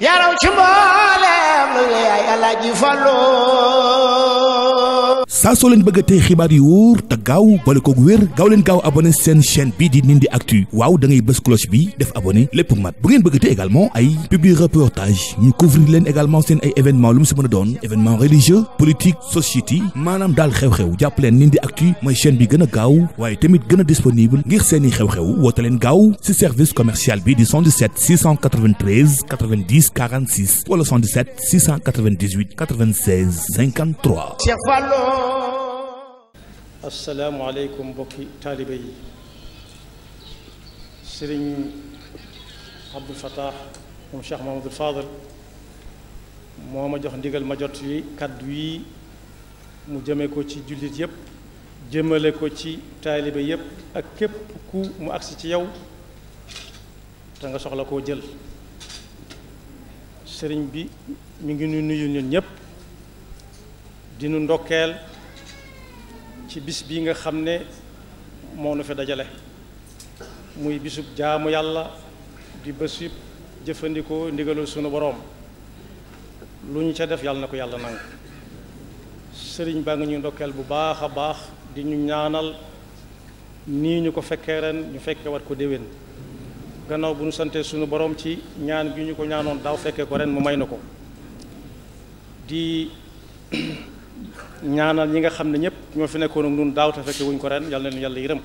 yaraw ci mboolem lu yaay Alaaji Fallu saa soo leen bëgg a tey xibaar yu wóor te gaaw boole koog wér gaaw leen gaaw abonné seen chaîne bii di Ndindy Actu waaw da ngay bës cloche bi def abonné lépp mat bu ngeen bëgg a tey également ay publi reportage ñu couvrir leen également seen ay événement lu mu si mën a doon événement religieux politique société maanaam daal xew-xew jàpp leen Ndindy Actu mooy chaîne bi gën a gaaw waaye tamit gën a disponible ngir seeni xew-xew woote leen gaaw si service commercial bi di 77 693 90 46 wala 77 698 96 53. Cheikh Fallu. asalaamaaleykum mbokki taalibe yi sëriñ Abdul Fattah moom Cheikh Mahamadul Fadal moo ma jox ndigal ma jot yi kàddu yi mu jëme ko ci jullit yépp jëmale ko ci taalibe yépp ak képp ku mu agsi ci yow te nga soxla koo jël sëriñ bi mi ngi nuyu ñun ñépp di nu ndokkeel ci bis bii nga xam ne moo nu fi dajale muy bisub jaamu yàlla di bésub jëfandikoo ndigalul sunu boroom lu ñu ca def yàlla na ko yàlla nangu sëriñ baa ngi ñu ndokkeel bu baax a baax di ñu ñaanal nii ñu ko fekkee ren ñu fekke wat ko déwén gannaaw bu ñu santee sunu boroom ci ñaan gi ñu ko ñaanoon daaw fekkee ko ren mu may na ko di ñaanal ñi nga xam ne ñëpp ñoo fi nekkoon ak ñun daaw te fekke wuñ ko ren yal na leen yàlla yërëm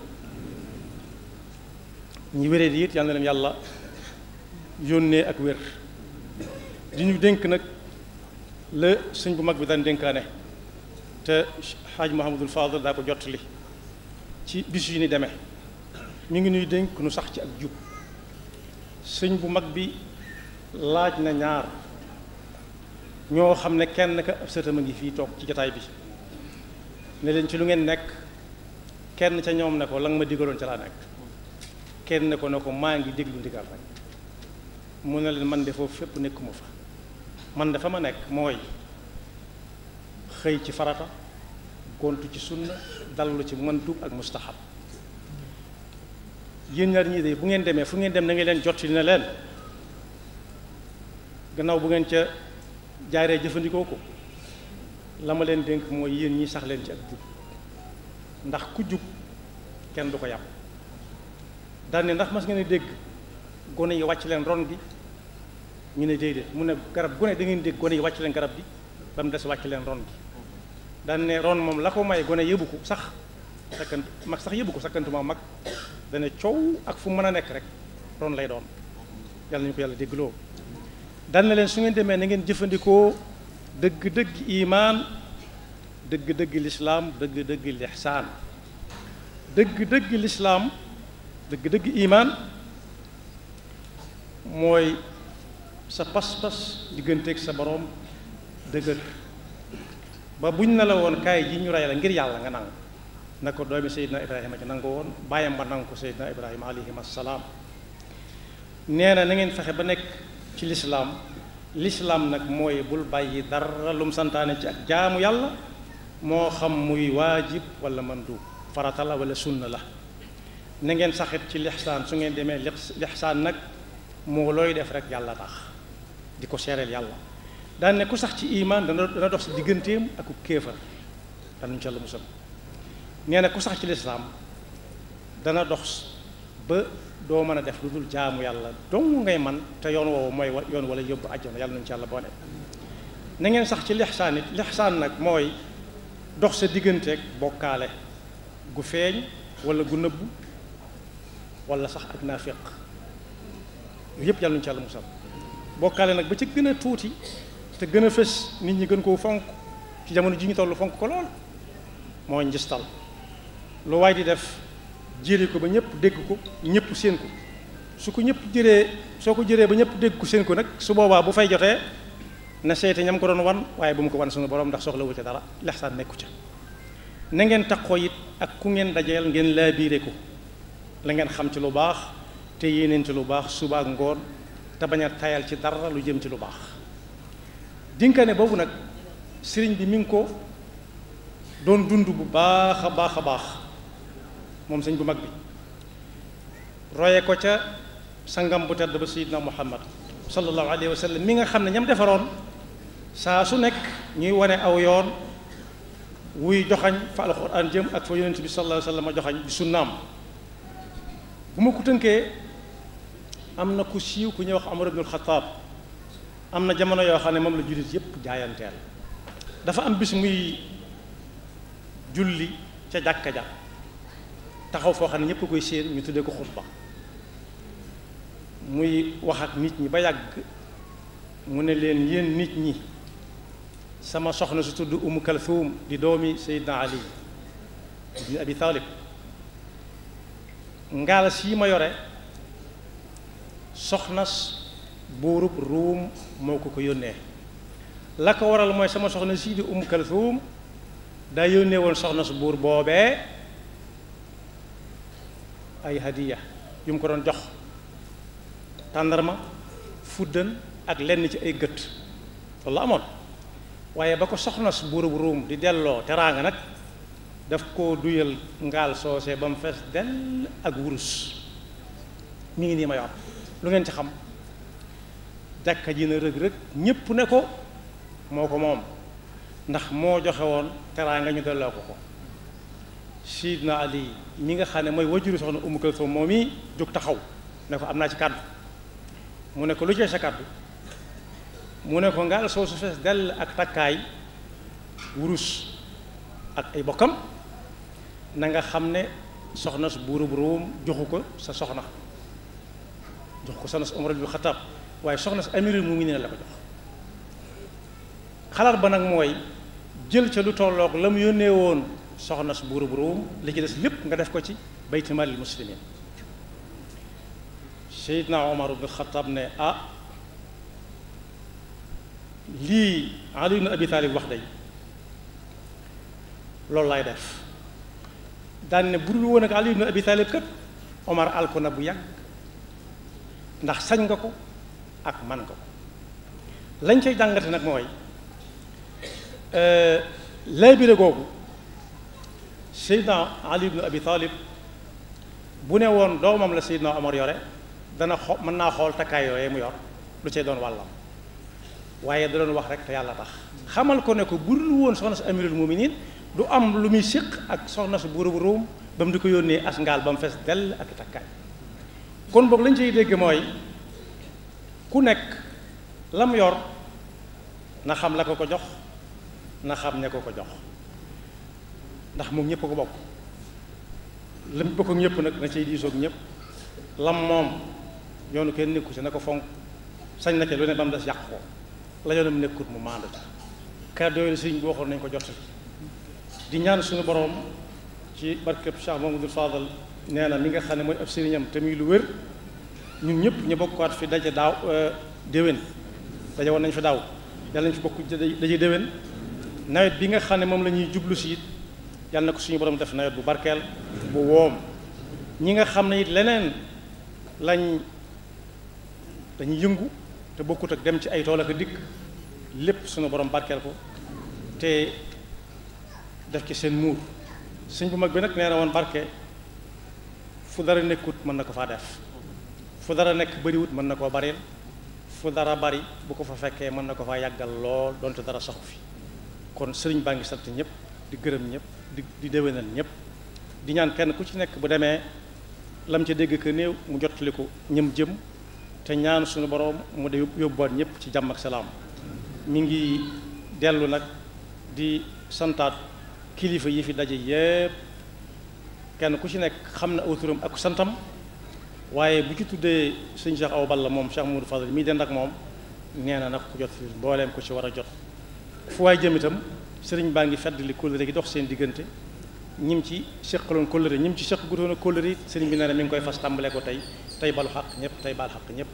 ñi wéree di it yal na leen yàlla yónnee ak wér di ñu dénk nag la sëñ bu mag bi daan dénkaane te xaaj Muhammadul Fadal daa ko jottali ci bis yi ni demee mi ngi nuy dénk nu sax ci ak jub sëñ bu mag bi laaj na ñaar ñoo xam ne kenn ka ab sëtam a ngi fii toog ci jataay bi ne leen ci lu ngeen nekk kenn ca ñoom ne ko la nga ma digaloon ca laa nekk kenn ne ko maa ngi déglu ndigal rek mu ne leen man de foofu fépp nekkuma fa man dafa ma nekk mooy xëy ci farata gontu ci sunna dallu ci mandub ak mustahab yéen ñaar ñii de bu ngeen demee fu ngeen dem na ngeen leen jot ne leen gannaaw bu ngeen ca jaaree jëfandikoo ko la ma leen dénk mooy yéen ñi sax leen ci ak jub ndax ku jub kenn du ko yàpp daan ne ndax mas ngeen dégg gone yi wàcc leen ron gi ñu ne déedéet mu ne garab gone da ngeen dégg gone yi wàcc leen garab gi ba mu des wàcc leen ron gi daan ne ron moom la ko may gone yëbu ko sax sakkant mag sax yëbu ko sakkantuma mag dana coow ak fu mën a nekk rek ron lay doon yàlla nañu ko yàlla déggloo daan na leen su ngeen demee na ngeen jëfandikoo dëgg-dëgg imaan dëgg-dëgg lislaam dëgg-dëgg lixsaan dëgg-dëgg lislaam dëgg-dëgg imaan mooy sa pas-pas digganteeg sa boroom dëgër ba buñ ne la woon kaay ji ñu rey la ngir yàlla nga nangu na ko doomi Seydina Ibrahima ci nangu woon bàyyam ba nangu ko Seydina Ibrahima alayhim assalaam nee na ngeen fexe ba nekk ci lislaam nag mooy bul bàyyi dara lum santaane ci ak jaamu yàlla moo xam muy waajib wala mandu farata la wala sunna la na ngeen saxit ci lixsaan su ngeen demee lixsaan nag moo looy def rek yàlla tax di ko seereel yàlla daan ne ku sax ci imaan dana dox si digganteem ak ku kéefar danuñu ca la musal nee na ku sax ci lislaam dana dox ba doo mën a def lu dul jaamu yàlla dong ngay man te yoon woowu mooy yoon wala yóbbu àjjana yàlla nañu ci yàlla boole na ngeen sax ci lixsaan it lixsaan nag mooy dox sa digganteeg bokkaale gu feeñ wala gu nëbbu wala sax ak naafiq yooyu yëpp yàlla nañu ci yàlla musal bokkaale nag ba ci gën a tuuti te gën a fës nit ñi gën koo fonk ci jamono ji ñu toll fonk ko lool mooy njistal lu waay di def jëri ko ba ñëpp dégg ko ñëpp séen ko su ko ñëpp jëree soo ko jëree ba ñëpp dégg ko séen ko nag su boobaa bu fay jotee na seete ñam ko doon wan waaye bu mu ko wan suñu borom ndax soxla wu ca dara lexsaan nekku ca na ngeen taxoo it ak ku ngeen dajeel ngeen laabiire ko la ngeen xam ci lu baax te yéeneen ci lu baax suba ak ngoon te bañ a tayal ci dara lu jëm ci lu baax dinkaane boobu nag sëriñ bi mi ngi ko doon dund bu baax a baax a baax moom sëñ bu mag bi roye ko ca sangam bu tedd ba Seydina Muhammad sallallahu alayhi wa sallam mi nga xam ne ñam defaroon saa su nekk ñuy wane aw yoon wuy joxañ fa alxuraan jëm ak fa yonent bi sallallahu alayhi wa sallam joxañ di sunnaam. bu ma ko tënkee am na ku siiw ku ñuy wax Umar ibnul Xattaab am na jamono yoo xam ne moom la jullit yépp jaayanteel. dafa am bis muy julli ca jàkka ja taxaw foo xam ne ñépp koy séen ñu tuddee ko xutba muy wax ak nit ñi ba yàgg mu ne leen yéen nit ñi sama soxna su tudd Umm Kalthum di doomi Seydina Ali ibn Abi Talib ngaal sii ma yore soxnas buurub Ruum moo ko yónnee. la ko waral mooy sama soxna sii di Umm Kalthum daa yónnee woon soxna su buur boobee ay hadiya yu mu ko doon jox tàndarma fuddan ak lenn ci ay gët loolu la amoon. waaye ba ko soxna su buurub Ruum di delloo teraanga nag daf koo duyal ngaal soosee ba mu fees dell ak wurus mi ngi nii ma yor lu ngeen ci xam. jàkka ji na rëg-rëg ñépp ne ko moo ko moom ndax moo joxe woon teraanga ñu delloo ko ko. Sidna Ali mi nga xam ne mooy wajuru soxna Umm Kalthum moom i jóg taxaw ne ko am naa ci kàddu mu ne ko lu ci sa kàddu mu ne ko ngaal soo su fees dell ak takkaay wurus ak ay bokkam na nga xam ne soxna su buurub Ruum joxu ko sa soxna jox ko soxna su Umar ibn Xattaab waaye soxna su amirul mu'minin la ko jox. xalaat ba nag mooy jël ca lu tolloog la mu yónnee woon soxna su buurub Ruum li ci des lépp nga def ko ci baytu maalil muslimin. Seydina Omar ibn Xattaab ne lii Ali ibn Abi Talib wax day loolu laay def daan ne bu dul woon ak Ali ibn Abi Talib kat Omar alko na bu yàgg ndax sañ nga ko ak man nga ko. lañ cay jàngate nag mooy laybire googu Seydina Ali ibn Abi Talib bu ne woon doomam la Seydina Omar yore dana mën naa xool takkaay yooyee mu yor lu cay doon wàllam waaye da doon wax rek te yàlla tax xamal ko ne ko bu dul woon soxna su amirul muminin du am lu muy séq ak soxna su buurub Ruum ba mu di ko yónnee as ngaal ba mu fees dell ak takkaay. kon boog lañ ciy dégg mooy ku nekk lam yor na xam la ko ko jox na xam ne ko ko jox ndax moom ñëpp ko bokk lam bokk ak ñëpp nag na ciy diisoog ñëpp lam moom yoonu kenn nekku ci na ko fonk sañ na ca lu ne ba mu des yàq ko la yoonam nekkut mu maandu ci kàddu yooyu sëriñ bi waxoon nañ ko jot di ñaan suñu borom ci barkeb Cheikh Mamadou Fadal nee na mi nga xam ne mooy ab sëriñam te muy lu wér ñun ñëpp ñu bokkaat fi daje daaw déwén daje woon nañ fi daaw yàlla nañ fi bokk daje déwén nawet bi nga xam ne moom la ñuy jublu si it yàlla na ko suñu borom def nawet bu barkeel bu woom ñi nga xam ne it leneen dañuy yëngu te bokkut ak dem ci ay tool ak dikk lépp suñu borom barkeel ko te def ci seen muur sëñ bu mag bi nag nee na woon barke fu dara nekkut mën na ko faa def fu dara nekk bariwut mën na koo baril fu dara bari bu ko fa fekkee mën na ko faa yàggal lool donte dara saxu fi kon sëriñ baa ngi sant ñëpp di gërëm ñëpp di déwénal ñëpp di ñaan kenn ku ci nekk bu demee lam ca dégg que néew mu jottali ko ñëm jëm te ñaan suñu borom mu de yóbbuwaat ñëpp ci jàmm ak salaam mi ngi dellu nag di santaat kilifa yi fi daje yépp kenn ku ci nekk xam na aw turam ak santam waaye bu ci tuddee sëñ Cheikh Awa Balla moom Cheikh Mamadou Fadal mii dend ak moom nee na nag ko jot fi mbooleem ko ci war a jot fu waay jëm itam sëriñ baa ngi feddali kóllëre gi dox seen diggante ñim ci seqaloon kóllëre ñim ci seq gutoon a kóllëre sëriñ bi nee na mi ngi koy fas tàmbalee ko tey balu xaq ñëpp tey baal xaq ñëpp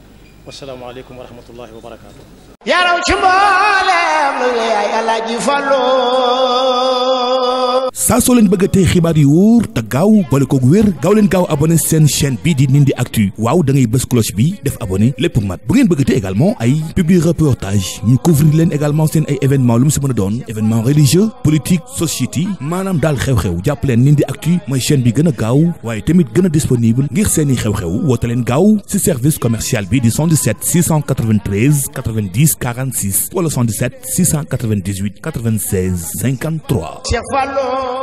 wasalaamaaleykum wa rahmatullahi wa barakaatu. yaraw ci mboolem lu yaay Alaaji Fallu saa soo leen bëgg a tey xibaar yu wóor te gaaw boole koog wér gaaw leen gaaw abonné seen chaîne bii di Ndindy Actu waaw da ngay bës cloche bi def abonné lépp mat bu ngeen bëgg a tey également ay publi reportage ñu couvrir leen également seen ay événement lu mu si mën a doon événement religieux politique société maanaam daal xew-xew jàpp leen Ndindy Actu mooy chaîne bi gën a gaaw waaye tamit gën a disponible ngir seeni xew-xew woote leen gaaw si service commercial bi di 77 693 90 46 wala 77 698 96 53. Cheikh Fallo